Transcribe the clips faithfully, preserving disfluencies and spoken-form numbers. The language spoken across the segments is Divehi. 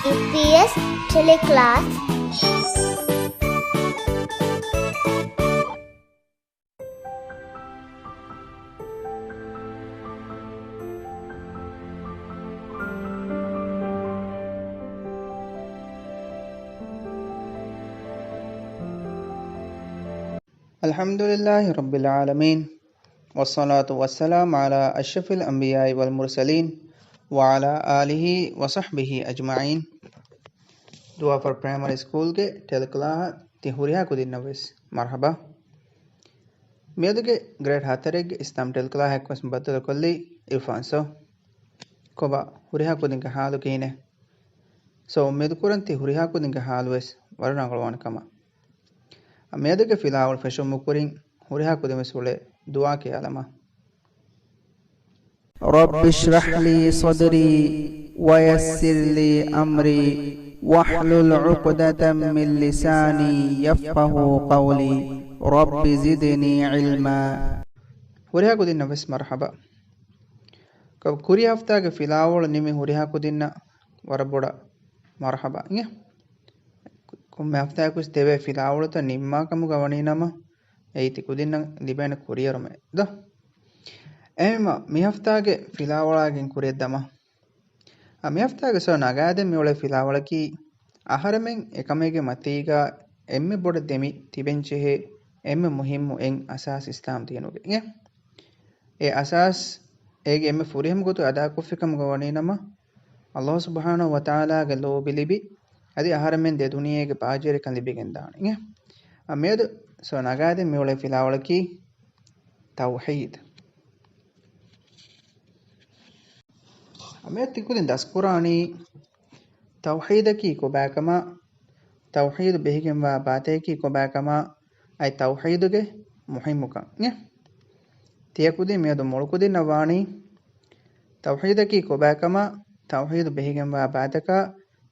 އީޕީއެސް ޓެލެކްލާސް. الحمد لله رب العالمين، والصلاة والسلام على أشرف الأنبياء والمرسلين، وعلى آله وصحبه أجمعين. ދުވާފަރު ޕްރައިމަރީ ސްކޫލްގެ ޓެލެކްލާހަށް ތި ހުރިހާ ކުދިންނަށް ވެސް މަރުޙަބާ. މިއަދުގެ ގްރޭޑް ހަތަރެއްގެ އިސްލާމް ޓެލެކްލާހަކަށް ވެސް ބައްދަލުކޮށްލީ އިރްފާން. ސޯ، ކޮބާ ހުރިހާ ކުދިންގެ ޙާލު ކިހިނެއް؟ ސޯ، އުއްމީދު ކުރަން ތި ހުރިހާ ކުދިންގެ ޙާލު ވެސް ވަރަށް ރަނގަޅުވާނެ ކަމަށް. މިއަދުގެ ފިލާވަޅު ފެށުމުގެ ކުރިން ހުރިހާ ކުދިން ވެސް އުޅޭ ދުޢާ ކިޔާލަމާ. رب اشرح لي صدري ويسر لي أمري واحلل عقدة من لساني يفقهوا قولي رب زدني علما. ހުރިހާ ކުދިންނަށް ވެސް މަރުޙަބާ. ކ-، ކުރީ ހަފްތާގެ ފިލާވަޅު ނިމި ހުރިހާ ކުދިންނަށް ވަރަށް ބޮޑަށް މަރުޙަބާ އިނގޭ. ކޮންމެ ހަފްތާއަކުވެސް ދެވޭ ފިލާވަޅުތައް ނިންމާ ކަމުގަ ވަނީ ނަމަ، އެއީ ތި ކުދިންނަށް ލިބޭނެ ކުރިއެރުމެއް ދޯ؟ އެހެންވީމަ، މި ހަފްތާގެ ފިލާވަޅާގެން ކުރިއަށް ދަމާ. އާ، މި ހަފްތާގެ ސޯ ނަގާދެން މިއުޅޭ ފިލާވަޅަކީ، އަހަރެމެން އެކަމެއްގެ މަތީގަ އެންމެ ބޮޑަށް ދެމި ތިބެން ޖެހޭ އެންމެ މުހިއްމު އެއް އަސާސް އިސްލާމް ދީނުގެ. އެ އަސާސް އޭގެ އެންމެ ފުރިހަމަ ގޮތުން އަދާކޮށްފި ކަމުގަ ވަނީ ނަމަ، ﷲ ސުބްޙާނަހޫ ވަތަޢާލާގެ ލޯބި ލިބި، އަދި އަހަރެމެން ދެ ދުނިޔޭގެ ބާއްޖަވެރިކަން ލިބިގެން ދާނެ. އިނގޭ؟ އަ، މިއަދު ސޯ ނަގާދެން މިއުޅޭ ފިލާވަޅަކީ ތައުޙީދު. އަ، މިއަދު ތިކުދިން ދަސްކުރާނީ ތައުޙީދަކީ ކޮބާކަމާ، ތައުޙީދު ބެހިގެންވާ ބާތަކަކީ ކޮބާކަމާ، އައި ތައުޙީދުގެ މުހިއްމުކަން. އިނގޭ؟ ތިޔަކުދިން މިއަދު މޮޅުކުދިންނަށް ވާނީ، ތައުޙީދަކީ ކޮބާކަމާ، ތައުޙީދު ބެހިގެންވާ ބާތަކާ،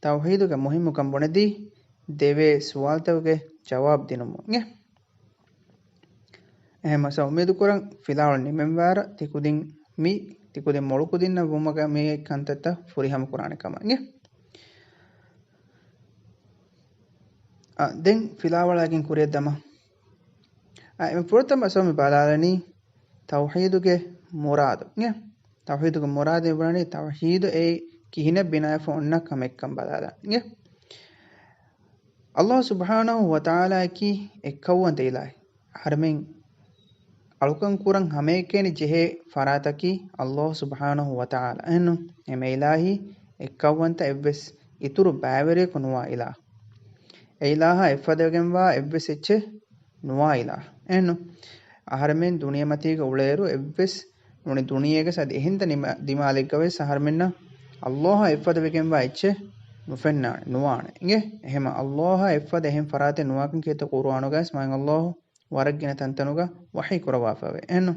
ތައުޙީދުގެ މުހިއްމުކަން ބުނެދީ، ދެވޭ ސުވާލުތަކުގެ ޖަވާބު ދިނުމުން. އިނގޭ؟ އެހެންމަ ސޯ އުއްމީދު ކުރަން ފިލާވަޅު ނިމެންވާރަ ތިކުދިން މި، ތިކުދިން މޮޅުކުދިންނަށް ވުމުގަ މި ކަންތައްތައް ފުރިހަމަ ކުރާނެ ކަމަށް. އިނގޭ؟ އަ، ދެން ފިލާވަޅާގެން ކުރިއަށް ދަމާ. އަ، އެ ފުރަތަމަ ސޯ މި ބަލާލަނީ ތައުޙީދުގެ މުރާދު. އިނގޭ؟ ތައުޙީދުގެ މުރާދު ވަނީ ތައުޙީދު އެއީ ކިހިނެއް ބިނާވެފަ އޮންނަ ކަމެއްކަން ބަލާލަން. އިނގޭ؟ ﷲ ސުބްޙާނަހޫ ވަތަޢާލާއަކީ އެއްކައުވަންތަ އިލާހެއް. އަހަރެމެން އަޅުކަން ކުރަން ހަމައެކަނި ޖެހޭ ފަރާތަކީ ﷲ ސުބްޙާނަހޫ ވަތަޢާލާ. އެހެންނު؟ އެމެ އިލާހީ އެއްކައުވަންތަ އެއްވެސް އިތުރު ބައިވެރިޔަކު ނުވާ އިލާހު. އެ އިލާހާ އެއްފަދަވެގެންވާ އެއްވެސް އެއްޗެއް ނުވާ އިލާހު. އެހެންނު؟ އަހަރެމެން ދުނިޔެމަތީގަ އުޅޭއިރު އެއްވެސް ނޫނީ ދުނިޔޭގަސް އަދި އެހެންތަ ނިމ-، ދިމާލެއްގަވެސް އަހަރެމެންނަށް ﷲ އާ އެއްފަދަ ވެގެންވާ އެއްޗެއް ނުފެންނާނެ، ނުވާނެ. އިނގޭ؟ އެހެމަ ﷲ އާ އެއްފަދަ އެހެން ފަރާތެއް ނުވާކަން ކީރިތި ޤުރުއާނުގަވެސް މާތް ﷲ ވަރަށް ގިނަ ތަންތަނުގަ ވަޙީ ކުރައްވާފައެވެ. އެހެންނު؟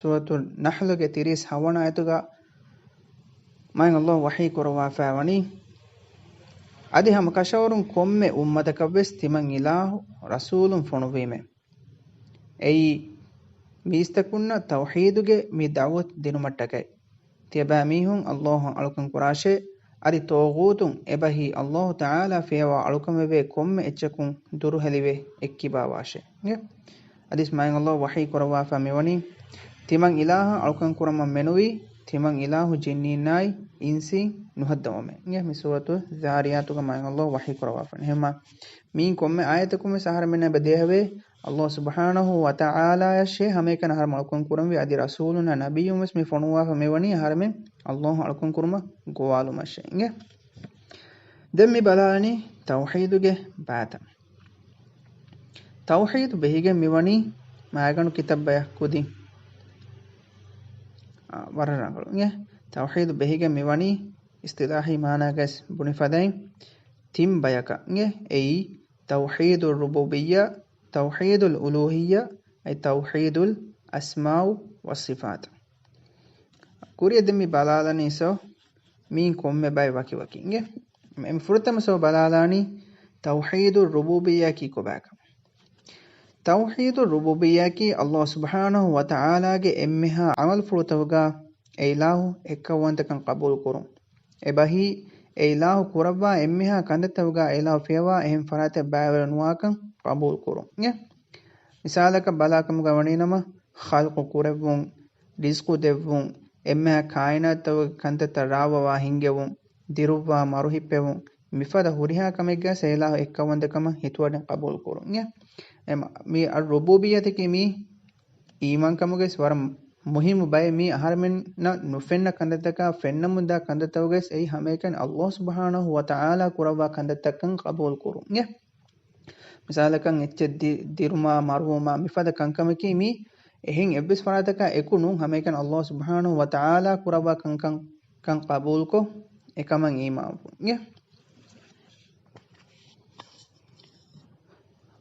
ސޫރަތު ނަޙްލުގެ ތިރީސް ހަވަނަ އާޔަތުގަ މާތް ﷲ ވަޙީ ކުރައްވާފައި ވަނީ، އަދި ހަމަ ކަށަވަރުން ކޮންމެ އުއްމަތަކަށްވެސް ތިމަން އިލާހު ރަސޫލުން ފޮނުއްވީމޭ. އެއީ، މީސްތަކުންނަށް ތައުޙީދުގެ މި ދަޢުވަތު ދިނުމަށްޓަކައި. ތިޔަބައިމީހުން ﷲ އަށް އަޅުކަން ކުރާށޭ، އަދި ޠާޣޫތުން އެބަހީ ﷲ ތަޢާލާ ފިޔަވާ އަޅުކަންވެވޭ ކޮންމެ އެއްޗަކުން ދުރުހެލިވެ އެއްކިބާވާށޭ. އަދިސް މާތް ﷲ ވަޙީ ކުރައްވާފަ މިވަނީ، ތިމަން އިލާހަށް އަޅުކަން ކުރަމަށް މެނުވީ، ތިމަން އިލާހު ޖިންނީންނާއި އިންސީން ނުހައްދަވުމޭ. މި ސޫރަތު ޒާރިޔާތުގަ މާތް ﷲ ވަޙީ ކުރައްވާފަ. އެހެންމާ މިއިން ކޮންމެ އާޔަތަކުން ވެސް އަހަރެމެންނަށް އެބަ ދޭހަވޭ، ﷲ ސުބްޙާނަހޫ ވަތަޢާލާޔަށޭ ހަމައެކަނި އަހަރެމެން އަޅުކަން ކުރަންވީ، އަދި ރަސޫލުންނާ ނަބިއްޔުން ވެސް މި ފޮނުއްވާފަ މިވަނީ އަހަރެމެން ﷲ އަށް އަޅުކަން ކުރުމަށް ގޮވާލުމަށޭ. އިނގޭ. ދެން މި ބަލާލަނީ ތައުޙީދުގެ ބައިތައް. ތައުޙީދު ބެހިގެން މިވަނީ މައިގަނޑު ކިތައްބަޔަށް ކުދިން. އާ، ވަރަށް ރަނގަޅު. އިނގޭ. ތައުޙީދު ބެހިގެން މިވަނީ އިޞްޠިލާޙީ މާނާގައި ބުނި ފަދައިން ތިން ބަޔަކަށް. އިނގޭ. އެއީ، ތައުޙީދު ރުބޫބިއްޔާ، ތައުޙީދުލް އުލޫހިއްޔާ، އައި ތައުޙީދުލް އަސްމާއު ވައްޞިފާތު. ކުރިއަށް ދެން މި ބަލާލަނީ ސޯ، މީން ކޮންމެ ބައެއް ވަކިވަކި. އިނގޭ. މި ފުރަތަމަ ސޯ ބަލާލާނީ ތައުޙީދު ރުބޫބިއްޔާއަކީ ކޮބާކަން. ތައުޙީދު ރުބޫބިއްޔާއަކީ ﷲ ސުބްޙާނަހޫ ވަތަޢާލާގެ އެންމެހާ ޢަމަލުފުޅުތަކުގަ އެ އިލާހު އެއްކައުވަންތަކަން ޤަބޫލުކުރުން. އެބަހީ، އެ އިލާހު ކުރައްވާ އެންމެހާ ކަންތައްތަކުގަ އެ އިލާހު ފިޔަވާ އެހެން ފަރާތެއް ބައިވެރި ނުވާކަން ޤަބޫލުކުރުން. އިނގޭ. މިސާލަކަށް ބަލާކަމުގަ ވަނީނަމަ، ޚަލްޤު ކުރެއްވުން، ރިޒްޤު ދެއްވުން، އެންމެހާ ކާއިނާތުތަކުގެ ކަންތައްތައް ރާވަވާ ހިންގެވުން، ދިރުއްވާ މަރުހިއްޕެވުން، މިފަދަ ހުރިހާ ކަމެއްގަ އެ އިލާހު އެއްކައުވަންތަކަމަށް ހިތުވަޑައިގެން ޤަބޫލުކުރުން. އެ، އެ މަ-، މި އައްރުބޫބިއްޔަތަކީ މީ އީމާންކަމުގައި ވަރަށް މުހިއްމު ބައެއް. މީ އަހަރެމެންނަށް ނުފެންނަ ކަންތައްތަކާ ފެންނަމުންދާ ކަންތައްތަކުގައި އެއީ ހަމައެކަނި ﷲ ސުބްޙާނަހޫ ވަތަޢާލާ ކުރައްވާ ކަންތައްތަކަން ޤަބޫލުކުރުން. އެ މިސާލަކަށް އެއްޗެއް ދި-، ދިރުމާ، މަރުވުމާ، މިފަދަ ކަންކަމަކީ މީ އެހެން އެއްވެސް ފަރާތަކާ އެކު ނޫން، ހަމައެކަނި ﷲ ސުބްޙާނަހޫ ވަތަޢާލާ ކުރައްވާ ކަންކަން، ކަން ޤަބޫލުކޮށް، އެކަމަށް އީމާންވުން. އެ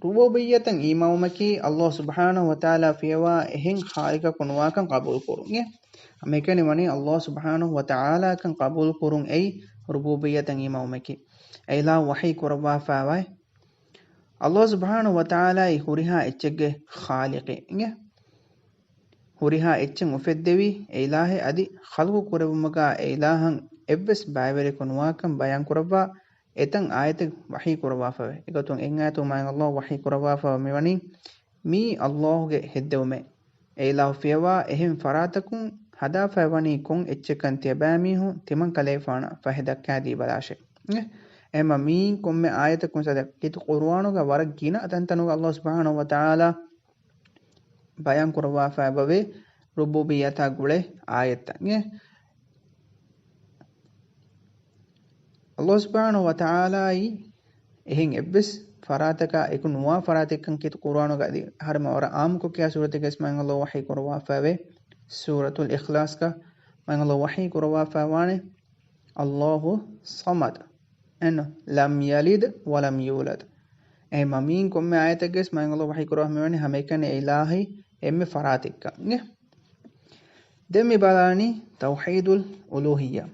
ރުބޫބިއްޔަތަށް އީމާންވުމަކީ ﷲ ސުބްޙާނަހޫ ވަތަޢާލާ ފިޔަވާ އެހެން ޚާލިޤަކު ނުވާކަން ޤަބޫލުކުރުން. އެ ހަމައެކަނި ވަނީ ﷲ ސުބްޙާނަހޫ ވަތަޢާލާކަން ޤަބޫލުކުރުން އެއީ ރުބޫބިއްޔަތަށް އީމާންވުމަކީ. އެ އިލާހު ވަޙީ ކުރައްވާފައިވާ ﷲ ސުބްޙާނަހޫ ވަތަޢާލާއީ ހުރިހާ އެއްޗެއްގެ ޚާލިޤެއް. އިނގޭ. ހުރިހާ އެއްޗެއް އުފެއްދެވި އެ އިލާހެއް އަދި ޚަލްޤު ކުރެއްވުމުގަ އެ އިލާހަށް އެއްވެސް ބައިވެރިޔަކު ނުވާކަން ބަޔާން ކުރައްވާ އެތައް އާޔަތެއް ވަޙީ ކުރައްވާފައެވެ. އެގޮތުން އެއް އާޔަތު މާތް ﷲ ވަޙީ ކުރައްވާފަ މިވަނީ މީ ﷲ ގެ ހެއްދެވުމޭ. އެ އިލާހު ފިޔަވާ އެހެން ފަރާތަކުން ހަދާފައިވަނީ ކޮން އެއްޗެއްކަން ތިޔަބައިމީހުން ތިމަން ކަލޭފާނަށް ފަހެ ދައްކާދީ ބަލާށޭ. އެހެންމަ މީން ކޮންމެ އާޔަތަކުން ސަދަ ކީރިތި ޤުރުއާނުގަ ވަރަށް ގިނަ ތަންތަނުގަ ﷲ ސުބްޙާނަހޫ ވަތަޢާލާ ބަޔާން ކުރައްވާފައި އެބަވޭ ރުބޫބިއްޔަތާ ގުޅޭ އާޔަތްތައް. އެ ﷲ ސުބްޙާނަހޫ ވަތަޢާލާއީ އެހެން އެއްވެސް ފަރާތަކާ އެކު ނުވާ ފަރާތެއްކަން ކީރިތި ޤުރުއާނުގަ އަދި އަހަރެމެން ވަރަށް ޢާއްމުކޮށް ކިޔާ ސޫރަތެއްގައި މާތް ﷲ ވަޙީ ކުރައްވާފައެވެ. ސޫރަތުލް އިޚްލާޞްގަ މާތް ﷲ ވަޙީ ކުރައްވާފައިވާނެ، ﷲ ޞަމަދު. އެން ލަމް ޔަލިދް ވަލަމް ޔޫލަދް. އެހެންމަ މީން ކޮންމެ އާޔަތެއްގައި މާތް ﷲ ވަޙީ ކުރައްވާ މިވަނީ ހަމައެކަނި އެ އިލާހީ އެންމެ ފަރާތެއްކަން. އެ ދެން މި ބަލާނީ ތައުޙީދުލް އުލޫހިއްޔާ.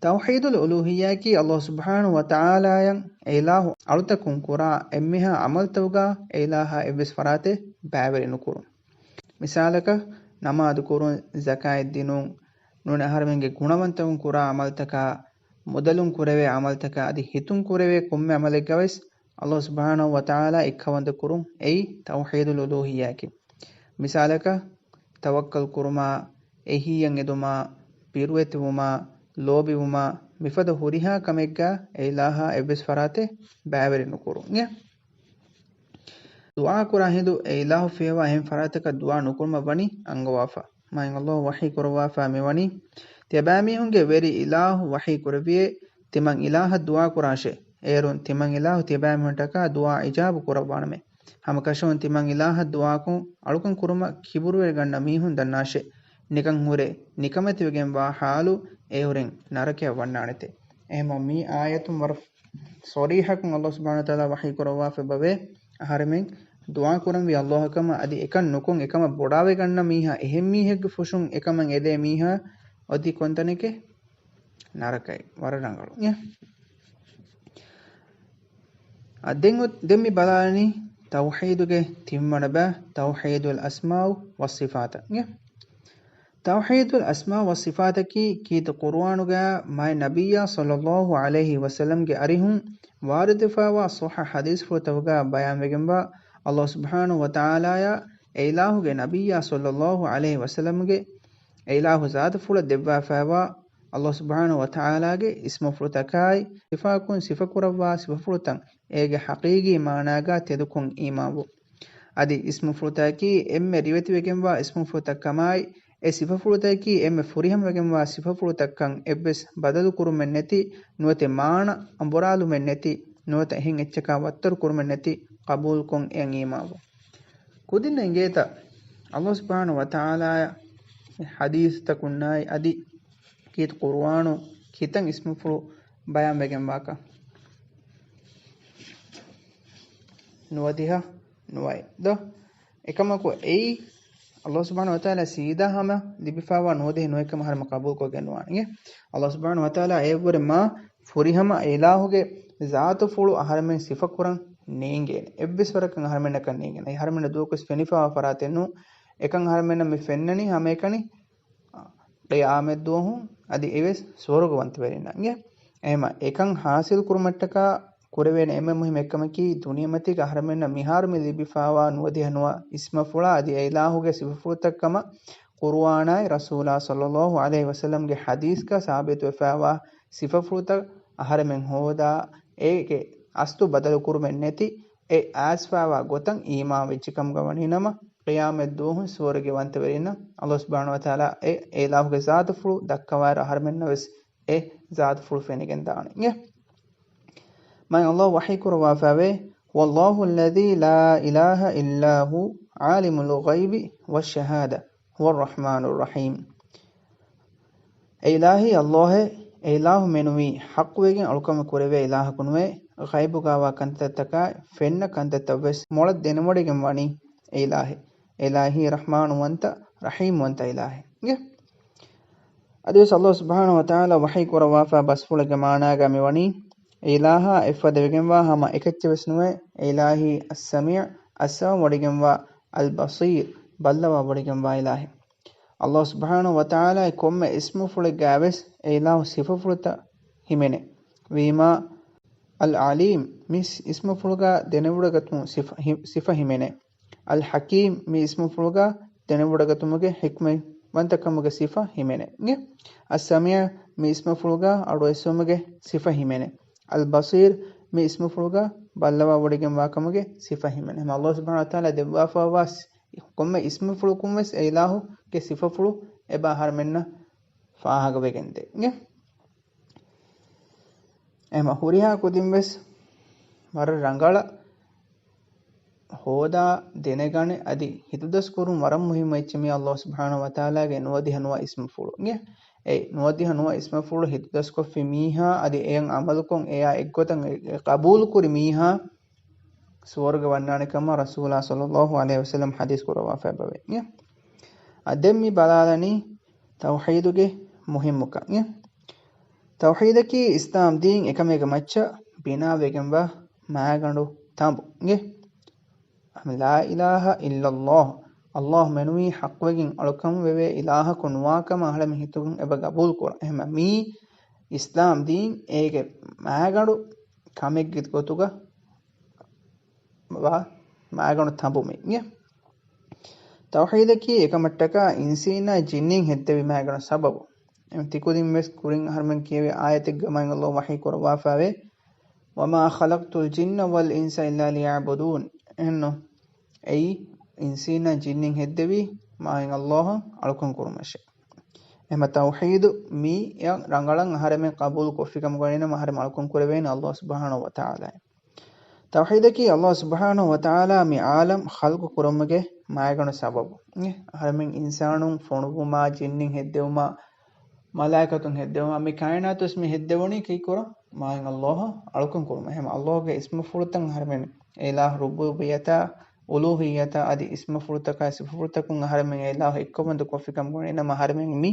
ތައުޙީދުލް އުލޫހިއްޔާއަކީ ﷲ ސުބްޙާނަހޫ ވަތަޢާލާއަށް އެ އިލާހު އަޅުތަކުން ކުރާ އެންމެހާ ޢަމަލުތަކުގަ އެ އިލާހާ އެއްވެސް ފަރާތެއް ބައިވެރި ނުކުރުން. މިސާލަކަށް، ނަމާދު ކުރުން، ޒަކާތް ދިނުން، ނޫނީ އަހަރެމެންގެ ގުނަވަންތަކުން ކުރާ ޢަމަލުތަކާ، މުދަލުން ކުރެވޭ ޢަމަލުތަކާ އަދި ހިތުން ކުރެވޭ ކޮންމެ ޢަމަލެއްގަވެސް ﷲ ސުބްޙާނަހޫ ވަތަޢާލާ އެއްކައުވަންތަ ކުރުން އެއީ ތައުޙީދުލް އުލޫހިއްޔާއަކީ. މިސާލަކަށް، ތަވައްކަލް ކުރުމާ، އެހީއަށް އެދުމާ، ބިރުވެތިވުމާ، ލޯބިވުމާ، މިފަދަ ހުރިހާ ކަމެއްގަ އެ އިލާހާ އެއްވެސް ފަރާތެއް ބައިވެރި ނުކުރުން. އެ ދުޢާ ކުރާ ހިނދު އެ އިލާހު ފިޔަވާ އެހެން ފަރާތަކަށް ދުޢާ ނުކުރުމަށް ވަނީ އަންގަވާފަ. މާތް ﷲ ވަޙީ ކުރައްވާފަ މިވަނީ، ތިޔަބައިމީހުންގެ ވެރި އިލާހު ވަޙީ ކުރެއްވިއޭ، ތިމަން އިލާހަށް ދުޢާ ކުރާށޭ. އޭރުން ތިމަން އިލާހު ތިޔަބައިމީހުންނަށްޓަކާ ދުޢާ އިޖާބަ ކުރައްވާނަމޭ. ހަމަކަށަވަރުން ތިމަން އިލާހަށް ދުޢާކޮށް އަޅުކަން ކުރުމަށް ކިބުރުވެރިގަންނަ މީހުން ދަންނާށޭ. ނިކަން ހުރެ ނިކަމެތިވެގެންވާ ޙާލު އެއުރެން ނަރަކަޔަށް ވަންނާނެތޭ. އެހެންމަ މި އާޔަތުން ވަރަށް ޞަރީޙަކުން ﷲ ސުބްޙާނަހޫ ވަތަޢާލާ ވަޙީ ކުރައްވާފަ އެބަވޭ، އަހަރެމެން ދުޢާ ކުރަންވީ ﷲ އަށް ކަމަށް، އަދި އެކަން ނުކޮށް އެކަމަށް ބޮޑާވެގަންނަ މީހާ އެހެން މީހެއްގެ ފުށުން އެކަމަށް އެދޭ މީހާ އޮތީ ކޮންތަނެކޭ؟ ނަރަކައެއް. ވަރަށް ރަނގަޅު. އެ. އަ، ދެން އޮ-، ދެން މި ބަލާލަނީ ތައުޙީދުގެ ތިންވަނަ ބައި، ތައުޙީދުލް އަސްމާއު ވައްޞިފާތަށް. އެ. ތައުޙީދުލް އަސްމާ ވައްޞިފާތަކީ ކީރިތި ޤުރުއާނުގައި މާތް ނަބިއްޔާ ޞައްލައްލާހު ޢަލައިހި ވަސައްލަމްގެ އަރިހުން ވާރިދުވެފައިވާ ޞައްޙަ ޙަދީޘްފުޅުތަކުގައި ބަޔާންވެގެންވާ ﷲ ސުބްޙާނަހު ވަތަޢާލާއާ އެ އިލާހުގެ ނަބިއްޔާ ޞައްލައްލާހު ޢަލައިހި ވަސައްލަމްގެ އެ އިލާހު ޒާތުފުޅަށް ދެއްވާފައިވާ ﷲ ސުބްޙާނަހު ވަތަޢާލާގެ އިސްމުފުޅުތަކާއި، ސިފާކުން ސިފަކުރައްވާ ސިފަފުޅުތައް އޭގެ ޙަޤީޤީ މާނާގަ ތެދުކޮށް އީމާންވުން. އަދި އިސްމުފުޅުތަކަކީ އެންމެ ރިވެތިވެގެންވާ އިސްމުފުޅުތައް ކަމާއި، އެ ސިފަފުޅުތަކަކީ އެންމެ ފުރިހަމަވެގެންވާ ސިފަފުޅުތައްކަން އެއްވެސް ބަދަލުކުރުމެއް ނެތި، ނުވަތަ މާނަ އަނބުރާލުމެއް ނެތި، ނުވަތަ އެހެން އެއްޗަކާ ވައްތަރު ކުރުމެއް ނެތި، ޤަބޫލުކޮށް އެޔަށް އީމާންވުން. ކުދިންނަށް އިނގޭތަ ﷲ ސުބްޙާނަހު ވަތަޢާލާއަށް ޙަދީޘްތަކުންނާއި އަދި ކީރިތި ޤުރުއާނު ކިތަން އިސްމުފުޅު ބަޔާންވެގެންވާކަން؟ ނުވަދިހަ ނުވައެއް ދޯ؟ އެކަމަކު އެއީ ﷲ ސުބްޙާނަހު ވަތަޢާލާ ސީދާ ހަމަ ލިބިފައިވާ ނުވަދިހަ ނުވައެއްކަމަށް އަހަރެމެން ޤަބޫލުކޮށްގެން ނުވާނެ. އެ ﷲ ސުބްޙާނަހު ވަތަޢާލާ އެއަށްވުރެ މާ ފުރިހަމަ އެ އިލާހުގެ ޒާތުފުޅު އަހަރެމެން ސިފަކުރަން ނޭނގޭނެ. އެއްވެސް ވަރަކަށް އަހަރެމެންނަކަށް ނޭނގޭނެ. އެ އަހަރެމެންނަށް ދުވަކުވެސް ފެނިފައިވާ ފަރާތެއް ނޫން. އެކަން އަހަރެމެންނަށް މި ފެންނަނީ ހަމައެކަނި ޤިޔާމަތްދުވަހު އަދި އެވެސް ސުވަރުގަވަންތަވެރިންނަށް. އެހެމަ އެކަން ޙާޞިލު ކުރުމަށްޓަކާ ކުރެވޭނެ އެންމެ މުހިއްމު އެއްކަމަކީ، ދުނިޔެމަތީގަ އަހަރެމެންނަށް މިހާރު މި ލިބިފައިވާ ނުވަދިހަ ނުވަ އިސްމަފުޅާ އަދި އެ އިލާހުގެ ސިފަފުޅުތައް ކަމަށް ޤުރުއާނާއި ރަސޫލާ ޞައްލައްލާހު ޢަލައިހި ވަސައްލަމްގެ ޙަދީޘްގަ ސާބިތުވެފައިވާ ސިފަފުޅުތައް އަހަރެމެން ހޯދާ، އޭގެ އަސްލު ބަދަލުކުރުމެއް ނެތި، އެ އައިސްފައިވާ ގޮތަށް އީމާން ވެއްޖެކަމުގަ ވަނީ ނަމަ، ޤިޔާމަތްދުވަހު ސުވަރުގެ ވަންތަވެރިންނަށް ﷲ ސުބްޙާނަހު ވަތަޢާލާ އެ އެ އިލާހުގެ ޒާތުފުޅު ދައްކަވާއިރު އަހަރެމެންނަށް ވެސް އެ ޒާތުފުޅު ފެނިގެން ދާނެ. މާތް ﷲ ވަޙީ ކުރައްވާފައިވޭ، هو الله الذي لا إله إلا هو عالم الغيب والشهادة هو الرحمن الرحيم. އެ އިލާހީ ﷲ އެ އިލާހު މެނުވީ ޙައްޤުވެގެން އަޅުކަން ކުރެވޭ އިލާހަކު ނުވޭ، ޣައިބުގަވާ ކަންތައްތަކާއި ފެންނަ ކަންތައްތައްވެސް މޮޅަށް ދެނެވޮޑިގެން ވަނީ އެ އިލާހެއް. އެ އިލާހީ ރަޙްމާނުވަންތަ، ރަޙީމްވަންތަ އިލާހެއް. އަދިވެސް ﷲ ސުބްޙާނަހު ވަތަޢާލާ ވަޙީ ކުރައްވާފަ ބަސްފުޅެއްގެ މާނާގަ މިވަނީ، އެ އިލާހާ އެއްފަދަވެގެންވާ ހަމަ އެކައްޗެއް ވެސް ނުވޭ، އެ އިލާހީ އައްސަމީޢު، އައްސަމްޢު ވޮޑިގެންވާ، އަލްބަޞީރު، ބައްލަވާ ވޮޑިގެންވާ އިލާހެއް. ﷲ ސުބްޙާނަހު ވަތަޢާލާގެ ކޮންމެ އިސްމުފުޅެއްގައިވެސް އެ އިލާހު ސިފަފުޅުތައް ހިމެނޭ. ވީމާ، އަލްޢަލީމް މި އިސްމުފުޅުގަ ދެނެވޮޑިގަތުމު ސިފަ، ހި، ސިފަ ހިމެނޭ. އަލްޙަކީމް މި އިސްމުފުޅުގަ ދެނެވޮޑިގަތުމުގެ ޙިކްމަތްވަންތަކަމުގެ ސިފަ ހިމެނޭ. އައްސަމީޢު މި އިސްމުފުޅުގަ އަޑުއެއްސުމުގެ ސިފަ ހިމެނޭ. އަލްބަޞީރު މި އިސްމުފުޅުގަ ބައްލަވާ ވޮޑިގެންވާކަމުގެ ސިފަ ހިމެނޭ. ހަމަ ﷲ ސުބްޙާނަހު ވަތަޢާލާ ދެއްވާފައިވާ ކޮންމެ އިސްމުފުޅަކުން ވެސް އެ އިލާހުގެ ސިފަފުޅު އެބަ އަހަރެމެންނަށް ފާހަގަވެގެންދޭ. އެހެމަ ހުރިހާ ކުދިން ވެސް ވަރަށް ރަނގަޅަށް ހޯދާ ދެނެގަނެ އަދި ހިތުދަސްކުރުން ވަރަށް މުހިއްމު އެއްޗެއް މި ﷲ ސުބްޙާނަހު ވަތަޢާލާގެ ނުވަދިހަ ނުވަ އިސްމުފުޅު. އެ ނުވަދިހަ ނުވަ އިސްމުފުޅު ހިތުދަސްކޮށްފި މީހާ އަދި އެޔަށް ޢަމަލުކޮށް އެޔާ އެއްގޮތަށް އެ ޤަބޫލުކުރި މީހާ ސުވަރުގެ ވަންނާނެ ކަމަށް ރަސޫލާ ޞައްލައްލާހު ޢަލައިހި ވަސައްލަމް ޙަދީޘް ކުރައްވާފައި އެބަވޭ. އަ، ދެން މި ބަލާލަނީ ތައުޙީދުގެ މުހިއްމުކަން. ތައުޙީދަކީ އިސްލާމް ދީން އެކަމެއްގެ މައްޗަށް ބިނާވެގެންވާ މާގަނޑު ތަނބު. ލާ އިލާހަ އިއްލައްލާހު، ﷲ މެނުވީ ޙައްޤުވެގެން އަޅުކަން ވެވޭ އިލާހަކު ނުވާކަމަށް އަހަރެމެން ހިތުގަ އެބަ ގަބޫލު ކުރަން. އެހެންމަ މީ އިސްލާމް ދީން އޭގެ މާގަނޑު ކަމެއްގެ ގޮތުގަ ވާ މާގަނޑު ތަނބު މި. ތައުޙީދަކީ އެކަމަށްޓަކާ އިންސީންނާ ޖިންނިން ހެއްދެވި މާގަނޑު ސަބަބު. އެ ތިކުދިން ވެސް ކުރިން އަހަރެމެން ކިޔެވި އާޔަތެއްގަ މާތް ﷲ ވަޙީ ކުރައްވާފައިވޭ، وما خلقت الجن والإنس إلا ليعبدون. އެހެންނު، އެއީ އިންސީންނާ ޖިންނިން ހެއްދެވީ މާތް ﷲ އަށް އަޅުކަން ކުރުމަށޭ. އެހެމަ ތައުޙީދު މިއަށް ރަނގަޅަށް އަހަރެމެން ޤަބޫލު ކޮށްފިކަމުގަ ވަނީނަމަ އަހަރެމެން އަޅުކަން ކުރެވޭނެ ﷲ ސުބްޙާނަހު ވަތަޢާލާއަށް. ތައުޙީދަކީ ﷲ ސުބްޙާނަހު ވަތަޢާލާ މި ޢާލަމް ޚަލްޤު ކުރުމުގެ މާގަނޑު ސަބަބު. އެ، އަހަރެމެން އިންސާނުން ފޮނުވުމާ، ޖިންނިން ހެއްދެވުމާ، މަލާއިކަތުން ހެއްދެވުމާ، މި ކާއިނާތު ވެސް މި ހެއްދެވުނީ ކީއްކުރަން؟ މާތް ﷲ އަށް އަޅުކަން ކުރުމަށް. އެހެމަ ﷲ ގެ އިސްމުފުޅުތައް އަހަރެމެން އިލާހު ރުބޫބިއްޔަތާ އުލޫހިއްޔަތާ އަދި އިސްމުފުޅުތަކާ ސިފަފުޅުތަކުން އަހަރެމެން އެ އިލާހު އެއްކައުވަންދު ކޮށްފިކަމުގަ ވަނީނަމަ އަހަރެމެން މި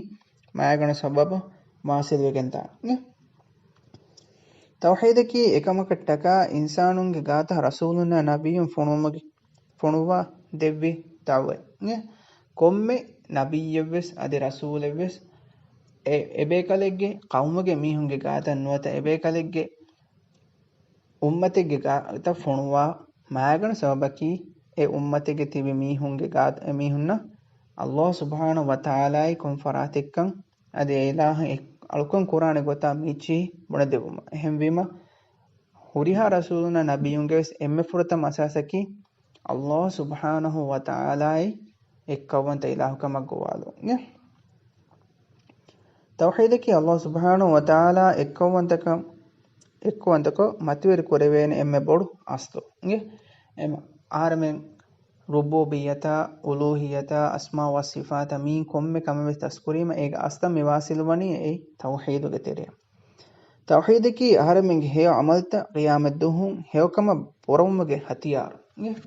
މާގަނޑު ސަބަބަށް ވާސިލްވެގެންދާނެ. ތައުޙީދަކީ އެކަމަކަށްޓަކާ އިންސާނުންގެ ގާތަށް ރަސޫލުންނާ ނަބިއްޔުން ފޮނުވުމުގެ ފޮނުއްވާ ދެއްވި ދަޢުވައެއް. ކޮންމެ ނަބިއްޔެއްވެސް އަދި ރަސޫލެއްވެސް އެ-، އެބޭކަލެއްގެ ޤައުމުގެ މީހުންގެ ގާތަށް ނުވަތަ އެބޭކަލެއްގެ އުއްމަތެއްގެ ގާތަށް ފޮނުވާ މާގަނޑު ސަބަބަކީ އެ އުއްމަތެއްގެ ތިބި މީހުންގެ ގާތަށް އެ މީހުންނަށް ﷲ ސުބްޙާނަހޫ ވަތަޢާލާއި ކޮން ފަރާތެއްކަން އަދި އެ އިލާހު އެ-، އަޅުކަން ކުރާނެ ގޮތާ މިއިއްޗިހި ބުނެދެއްވުމަށް. އެހެންވީމަ، ހުރިހާ ރަސޫލުންނާ ނަބިއްޔުންގެ ވެސް އެންމެ ފުރަތަމަ މަސާސަކީ ﷲ ސުބްޙާނަހޫ ވަތަޢާލާއި އެއްކައުވަންތަ އިލާހުކަމަށް ގޮވާލުން. ތައުޙީދަކީ ﷲ ސުބްޙާނަހޫ ވަތަޢާލާ އެއްކައުވަންތަކަން، އެއްކައުވަންތަކޮށް މަތިވެރި ކުރެވޭނެ އެންމެ ބޮޑު އަސްލު. އެ-، އެމަ-، އަހަރެމެން ރުބޫބިއްޔަތާ، އުލޫހިއްޔަތާ، އަސްމާ ވަ ސިފާތާ މިއިން ކޮންމެ ކަމެއް ވެސް ދަސްކުރީމަ އޭގެ އަސްލަށް މި ވާސިލްވަނީ އެއީ ތައުޙީދުގެ ތެރެއަށް. ތައުޙީދަކީ އަހަރެމެންގެ ހެޔޮ ޢަމަލުތައް ޤިޔާމަތްދުވަހު ހެޔޮކަމަށް ބުރަވުމުގެ ހަތިޔާރު. އެ-،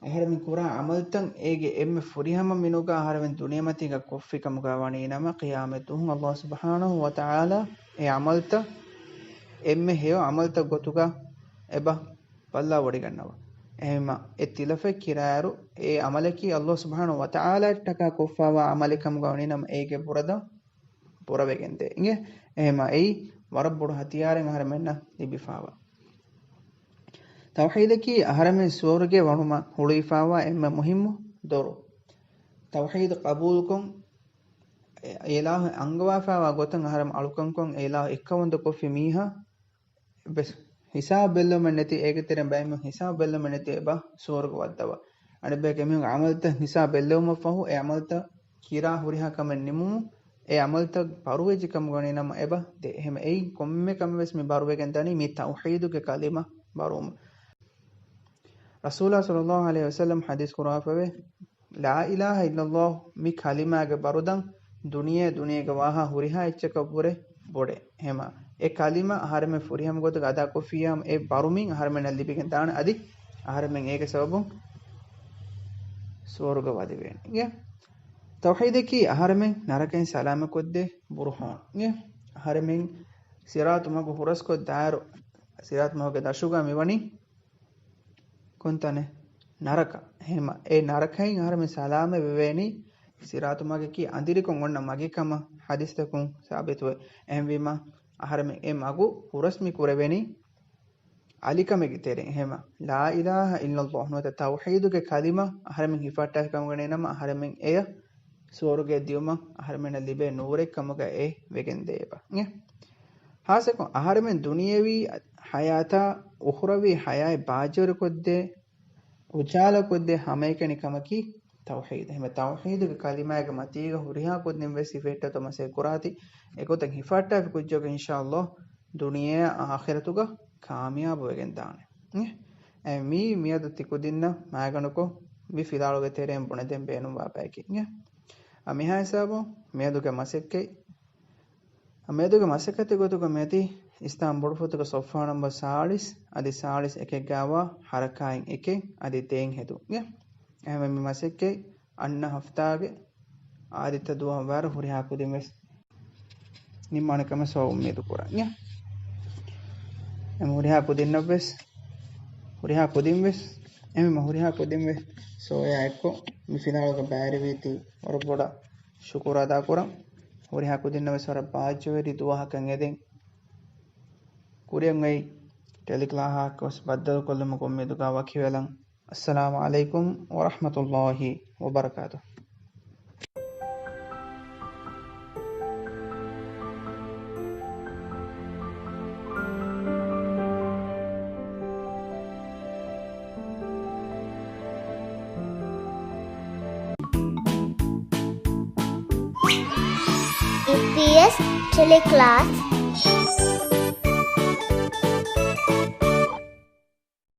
އަހަރެމެން ކުރާ ޢަމަލުތައް އޭގެ އެންމެ ފުރިހަމަ މިނުގަ އަހަރެމެން ދުނިޔެމަތީގަ ކޮށްފިކަމުގަ ވަނީނަމަ، ޤިޔާމަތްދުވަހު ﷲ ސުބްޙާނަހޫ ވަތަޢާލާ އެ ޢަމަލުތައް އެންމެ ހެޔޮ ޢަމަލުތައް ގޮތުގަ އެބަ ބައްލަވަޑިގަންނަވާ. އެހެންވީމަ، އެ ތިލަފަތް ކިރާއިރު، އެ ޢަމަލަކީ ﷲ ސުބްޙާނަހޫ ވަތަޢާލާއަށްޓަކާ ކޮށްފައިވާ ޢަމަލެއް ކަމުގަ ވަނީނަމަ، އޭގެ ބުރަދަން ބުރަވެގެންދޭ. އިނގޭ؟ އެހެންވީމަ، އެއީ ވަރަށް ބޮޑު ހަތިޔާރެއް އަހަރެމެންނަށް ލިބިފައިވާ. ތައުޙީދަކީ އަހަރެމެން ސުވަރުގެ ވަނުމަށް ހުޅުވިފައިވާ އެންމެ މުހިއްމު ދޮރު. ތައުޙީދު ޤަބޫލުކޮށް، އެ އިލާހު އަންގަވާފައިވާ ގޮތަށް އަހަރެމެން އަޅުކަންކޮށް، އެ އިލާހު އެއްކައުވަންދު ކޮށްފި މީހާ ވެސް ހިސާބު ބެއްލެވުމެއް ނެތި، އޭގެ ތެރެއިން ބައެއް މީހުން ހިސާބު ބެއްލެވުމެއް ނެތި އެބަ ސުވަރުގެ ވައްދަވާ. އަނެއްބަޔަކަށް އެމީހުންގެ ޢަމަލުތައް ހިސާބު ބެއްލެވުމަށް ފަހު، އެ ޢަމަލުތައް ކިރާ ހުރިހާ ކަމެއް ނިމުމުން، އެ ޢަމަލުތައް ބަރުވެއްޖެ ކަމުގަ ވަނީނަމަ އެބަ ދޭ. އެހެންވީމަ، އެއީ ކޮންމެ ކަމެއް ވެސް މި ބަރުވެގެން ދަނީ މި ތައުޙީދުގެ ކަލިމަ ބަރުވުމުން. ރަސޫލާ ޞައްލައްލާހު ޢަލައިހި ވަސައްލަމް ޙަދީޘް ކުރައްވާފައިވޭ، ލާ އިލާހަ އިއްލައްލާހު މި ކަލިމާގެ ބަރުދަން ދުނިޔެ، ދުނިޔޭގަ ވާހާ ހުރިހާ އެއްޗަކަށްވުރެ ބޮޑޭ. އެހެންވީމަ، އެ ކަލިމަ އަހަރެމެން ފުރިހަމަ ގޮތުގަ އަދާކޮށްފިއްޔާމު، އެ ބަރުމިން އަހަރެމެންނަށް ލިބިގެން ދާނެ، އަދި އަހަރެމެން އޭގެ ސަބަބުން ސުވަރުގަ ވަދެވޭނެ. ތައުޙީދަކީ އަހަރެމެން ނަރަކައިން ސަލާމަތްކޮށްދޭ ބުރުހާން. އަހަރެމެން ސިރާޠު މަގު ހުރަސްކޮށްދާއިރު، ސިރާޠު މަގުގެ ދަށުގަ މިވަނީ ކޮންތަނެއް؟ ނަރަކަ. އެހެންވީމަ، އެ ނަރަކައިން އަހަރެމެން ސަލާމަތް ވެވޭނީ، ސިރާޠު މަގަކީ އަނދިރިކޮށް އޮންނަ މަގެއް ކަމަށް ޙަދީޘްތަކުން ސާބިތުވޭ. އެހެންވީމަ، އަހަރެމެން އެ މަގު ހުރަސް މި ކުރެވެނީ އަލިކަމެއްގެ ތެރެއިން. އެހެންވީމަ، ލާ އިލާހަ އިއްލައްލާހު ނުވަތަ ތައުޙީދުގެ ކަލިމަ އަހަރެމެން ހިފަހައްޓާފި ކަމުގަ ވަނީނަމަ، އަހަރެމެން އެޔަށް ސުވަރުގެ ދިޔުމަށް އަހަރެމެންނަށް ލިބޭ ނޫރެއް ކަމުގަ އެ ވެގެންދޭ އެބަ. އެ ޚާއްޞަކޮށް، އަހަރެމެން ދުނިޔެވީ ޙަޔާތާ އުޚްރަވީ ޙަޔާތް ބާއްޖަވެރިކޮށްދޭ، އުޖާލަކޮށްދޭ ހަމައެކަނި ކަމަކީ ތައުޙީދު. އެހެންވީމަ، ތައުޙީދުގެ ކަލިމާގެ މަތީގަ ހުރިހާ ކުދިން ވެސް ހިފެހެއްޓޭތޯ މަސައްކަތް ކުރާތި، އެގޮތަށް ހިފަހައްޓާފި ކުއްޖަކު އިންޝާﷲ ދުނިޔެއާ އާޚިރަތުގަ ކާމިޔާބު ވެގެން ދާނެ. އެ މީ މިއަދު ތިކުދިންނަށް މާގަނޑުކޮށް މި ފިލާވަޅުގެ ތެރެއިން ބުނެދޭން ބޭނުންވާ ބަޔަކީ. އެ މިހާ ހިސާބުން މިއަދުގެ މަސައްކަތް މިއަދުގެ މަސައްކަތެއް ގޮތުގަ މިއޮތީ އިސްލާމް ބޮޑުފޮތުގެ ޞަފްޙާ ނަމްބަރު ސާޅީސް އަދި ސާޅީސް އެކެއްގައިވާ ޙަރަކާތް އެކެއް އަދި ދެއެއް ހެދުން. އެ އެހެންވެ މި މަސައްކަތް އަންނަ ހަފްތާގެ އާދިއްތަ ދުވަހަށް ވާއިރު ހުރިހާ ކުދިން ވެސް ނިންމާނެ ކަމަށް އުއްމީދު ކުރަން. އެ އެމް ހުރިހާ ކުދިންނަށް ވެސް، ހުރިހާ ކުދިން ވެސް، އެމް ހުރިހާ ކުދިން ވެސް ސޯޔާ އެއްކޮށް މި ފިލާވަޅުގަ ބައިވެރިވީތީ ވަރަށް ބޮޑަށް ޝުކުރު އަދާ ކުރަން. ހުރިހާ ކުދިންނަށް ވެސް ވަރަށް ބާއްޖަވެރި ދުވަހަކަށް އެދެން. ކުރިއަށް އޮތް ޓެލިކްލާހާއެއް ވެސް ބައްދަލުކޮށްލުމުގެ އުއްމީދުގަ ވަކިވެލަން. އައްސަލާމު ޢަލައިކުމް ވަރަޙްމަތުﷲ ވަބަރަކާތުހު. އީޕީއެސް ޓެލިކްލާސް.